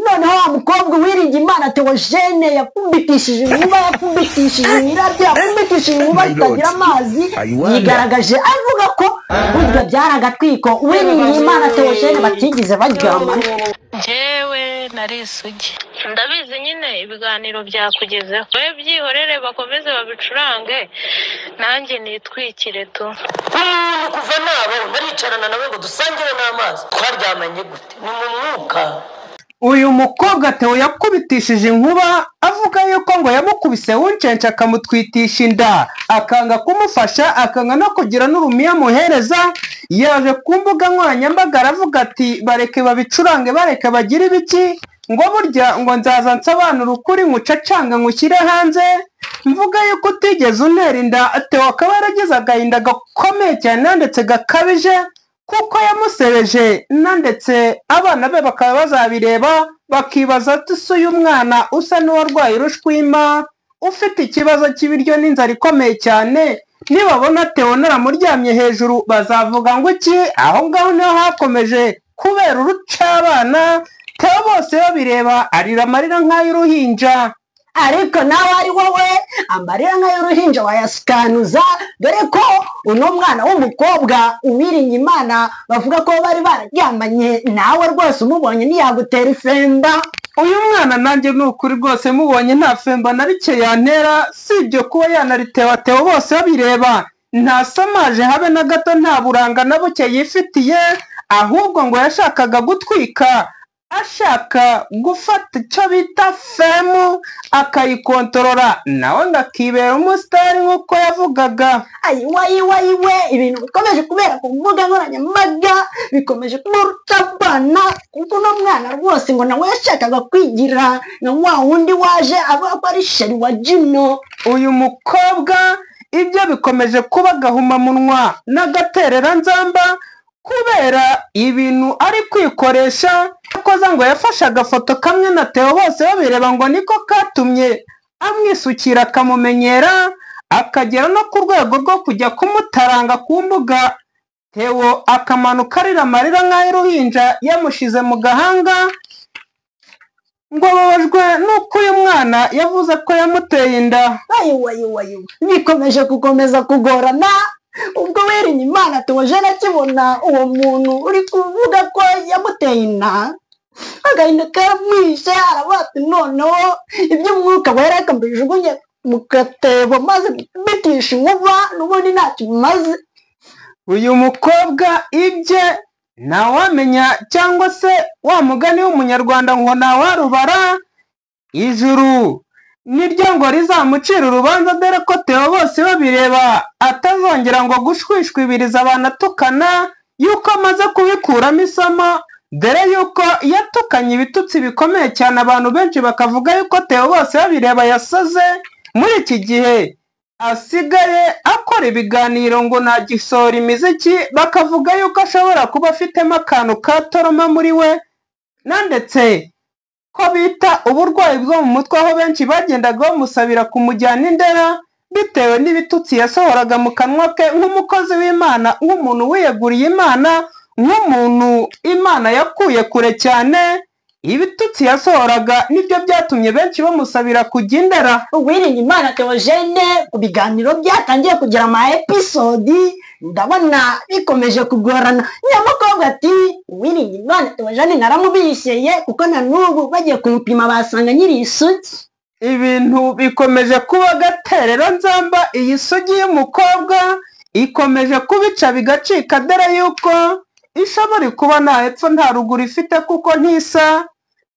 Noneho wa mukobwa wiringiye Imana Theogene yakubitishije inkuba, yakubitishije imirabyo, yakubitishije inkuba zitagira amazi, yigaragaje avuga ko burya byari agatwiko. Uwiringiye Imana Theogene batigeze baryamana. Njyewe nari isugi, ndabizi nyine ibiganiro byakugezeho, we byihorere bakomeze babicurange nanjye nitwikire tu. Umuntu kuva nabo baricarana nawe ngo dusangire n'amazi, twaryamanye gute? Ni mu mwuka. Uyu mukobwa Theo yakubitishije inkuba avuga yuko ngo yamukubise wuncence akamutwitisha inda, akanga kumufasha, akanga no kugira n'urumiya amuhereza. Yaje ku mbuga nkoranyambaga aravuga ati bareke babicurange, bareke bagire ibiki, ngo burya ngo nzaza nsobanura ukuri nkucacanga nkushyire hanze, mvuga yuko utigeze untera inda. Theo akaba yaragize agahinda gakomeye cyane ndetse gakabije, kuko yamusebeje na ndetse abana be bakaba bazabireba bakibaza ati se uyu mwana usa n'uwarwaye urushwima, ufite ikibazo cy'ibiryo n'inzara ikomeye cyane, nibabona Theo naramuryamye hejuru bazavuga ngo iki? Aho ngaho niho hakomeje kubera urucabana. Theo bose babireba arira amarira nk'ay'uruhinja. Ariko nawe ari wowe amarira nk'ay'uruhinja wayasukanuza, dore ko uno mwana w'umukobwa uwiringiye Imana bavuga ko bari bararyamanye, nawe rwose umubonye ntiyagutera ifemba. Uyu mwana nanjye ni ukuri rwose mubonye nta femba na rike yantera, si ibyo kuba yanaritewe Theo bose babireba, ntasamaje habe na gato, nta buranga na buke yifitiye, ahubwo ngo yashakaga gutwika, ashaka gufata icyo bita femu akayikontorora, nawe ngo akibera umusitari nk'uko yavugaga. Ayiwe ayiwe ayiwe, ibintu bikomeje kubera ku mbuga nkoranyambaga bikomeje kuba urucabana, kuko uno mwana rwose ngo nawe yashakaga kwigira na wa wundi waje avuga ko ari sheri wa Juno. Uyu mukobwa ibyo bikomeje kuba agahumamunwa n'agatereranzamba kubera ibintu ari kwikoresha. Koza ngo yafashe agafoto kamwe na Theo bose babireba ngo niko katumye amwisukira akamumenyera, akagera no ku rwego rwo kujya kumutaranga ku mbuga. Theo akamanuka arira amarira nk'ay'uruhinja yamushize mu gahanga, ngo ababajwe n'uko uyu mwana yavuze ko yamuteye inda. Ayiwe ayiwe ayiwe, bikomeje gukomeza kugorana. Ubwo wiringiye Imana Theogene akibona uwo muntu uri kuvuga ko yamuteye inda, agahinda karamwishe, aravuga ati noneho iby'umwuka wera reka mbijugunye mu gatebo maze mbitishe inkuba, n'ubundi ntacyo bimaze. Uyu mukobwa ibye ntawamenya, cyangwa se wa mugani w'umunyarwanda ngo ntawarubara, ijuru niryo ngo rizamucira urubanza, dore ko Theo bose babireba atazongera ngo gushwishwibiriza abantu atukana, yuko amaze kubikuramo isomo, dore yuko yatukanye ibitutsi bikomeye cyane, abantu benshi bakavuga yuko Theo bose babireba yasaze. Muri iki gihe asigaye akora ibiganiro ngo ntagisohora imiziki, bakavuga yuko ashobora kuba afitemo akantu ka toroma muri we, na ndetse ko bita uburwayi bwo mu mutwe, aho benshi bagendaga bamusabira kumujyana i Ndera bitewe n'ibitutsi yasohoraga mu kanwa ke nk'umukozi w'Imana, nk'umuntu wiyeguriye Imana, nk'umuntu Imana yakuye kure cyane. Ibitutsi yasohoraga nibyo byatumye benshi bamusabira kujya i Ndera. Uwiringiye Imana Theogene ku biganiro byatangiye kugira ama episodi, ndabona bikomeje kugorana. Nyamukobwa ati Uwiringiye Imana Theogene naramubishyeye, kuko na n'ubu bagiye kumupima basanga nyiri isugi. Ibintu bikomeje kuba agatereranzamba. Iyi sugi y'umukobwa ikomeje kubica bigacika, dore yuko ishobora kuba nta hepfo nta ruguru ifite, kuko ntisa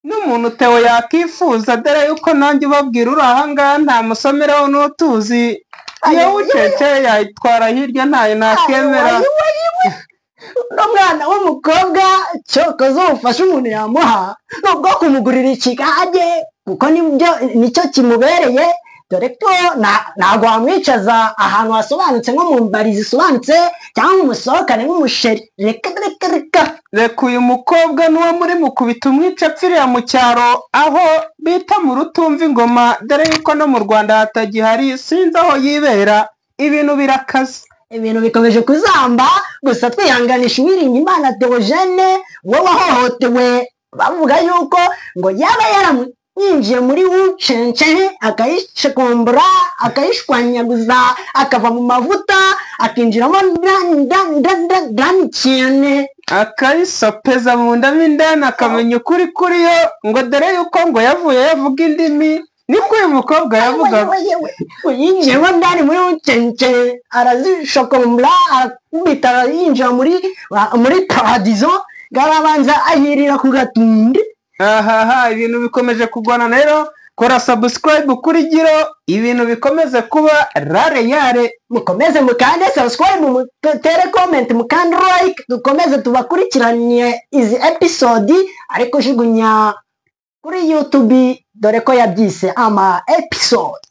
n'umuntu Theo yakifuza, dore yuko nanjye ubabwira uri aha ngaha nta musomeraho n'utuzi, iyo wucece yayitwara hirya ntayo nakemera. Uno mwana w'umukobwa cyokoze ubufasha umuntu yamuha ni ubwo kumugurira ikigage, kuko nibyo nicyo kimubereye, dore ko ntabwo wamwicaza ahantu hasobanutse nko mu mbari zisobanutse, cyangwa umusohokane nk'umusheri. Reka reka reka Reka uyu mukobwa n'uwo muri mukubita umwica apfiriya mu cyaro aho bita mu rutumva ingoma, dore yuko no mu Rwanda hatagihari, sinzi aho yibera, ibintu birakaze. Ibintu bikomeje kuzamba. Gusa twihanganisha Uwiringiyimana Theogene we wahohotewe, bavuga yuko ngo yaba yaramwinjiye muri wucence akayishekombora, akayishwanyaguza, akava mu mavuta akinjiramo ndani cyane, akayisopeza mu nda mo indani, akamenya ukuri kuri yo, ngo dore yuko ngo yavuye yavuga indimi. Niko uyu mukobwa yavugaga. Yinjiyemo ndani muri wucence, arazishokombora, arakubita, yinjira muri paradizo, garabanza ayirira ku gatundi. Ahaha, ibintu bikomeje kugwana. Rero kora subscribe kuri Giro, ibintu bikomeze kuba rare yare. Mukomeze mukande subscribe, mutere comment, mukande like, dukomeze tubakurikiranye izi episode ariko jugunya kuri YouTube, dore ko yabyise ama episode.